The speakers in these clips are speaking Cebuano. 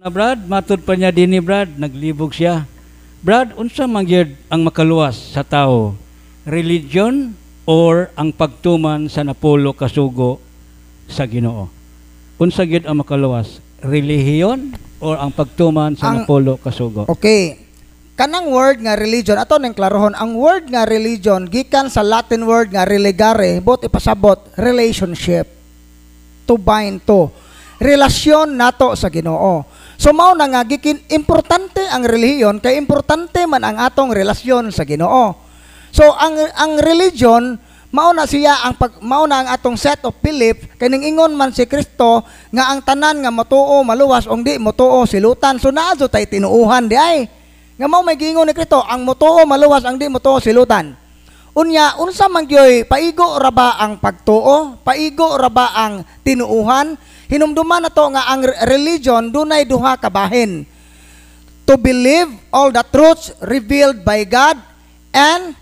Brad, matud pa niya dinhi, Brad, naglibog siya. Brad, unsa man gyud ang makaluwas sa tao? Religion or ang pagtuman sa napulo ka sugo sa Ginoo? Unsa gyud ang makaluwas? Relihiyon or ang pagtuman sa napulo ka sugo? Okay. Kanang word nga religion, ato ning klarohon, ang word nga religion gikan sa Latin word nga religare, buot ipasabot relationship. To bind to. Relasyon nato sa Ginoo. So mao na nga gikin importante ang relihiyon kay importante man ang atong relasyon sa Ginoo. So ang religion mao na siya ang pag, mao na ang atong set of belief kay ingon man si Kristo nga ang tanan nga motuo maluwas, ug di motuo silutan. So naa tay tinuuhan di ay. Nga mao may giingon ni Kristo, ang motuo maluwas, ang di motuo silutan. Unya, unsa man gyoy paigo ra ba ang pagtuo? Paigo ra ba ang tinuuhan? Hinumduman na to nga ang religion dunay duha ka bahin. To believe all the truths revealed by God and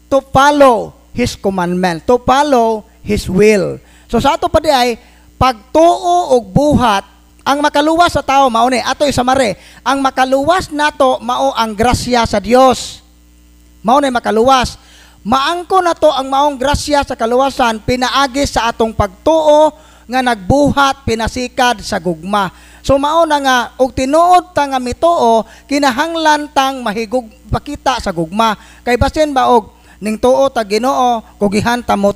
to follow His commandment, to follow His will. So sa ato pa di ay pagtuo og buhat. Ang makaluwas sa tao mao ni ato isamare. Ang makaluwas nato mao ang grasya sa Dios. Mao ni makaluwas. Maangko nato ang maong grasya sa kaluwasan pinaagi sa atong pagtuo nga nagbuhat pinasikad sa gugma. So mao na nga og tinuod ta nga mituo, kinahanglan tang mahigug pakita sa gugma. Kay basin ba og ning tuo ta Ginoo, kugihan ta mo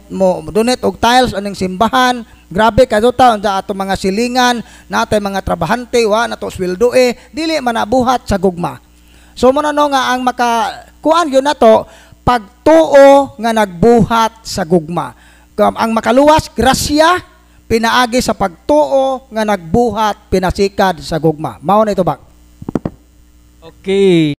donate og tiles aning simbahan, grabe kadto ta unsa ato mga silingan, natay mga trabahante wa na to sweldo eh, dili man nabuhat sa gugma. So mo na no nga ang maka kuan yun nato pagtuo nga nagbuhat sa gugma. Ang makaluwas grasya pinaagi sa pagtuo nga nagbuhat pinasikad sa gugma. Mao na ito ba? Okay.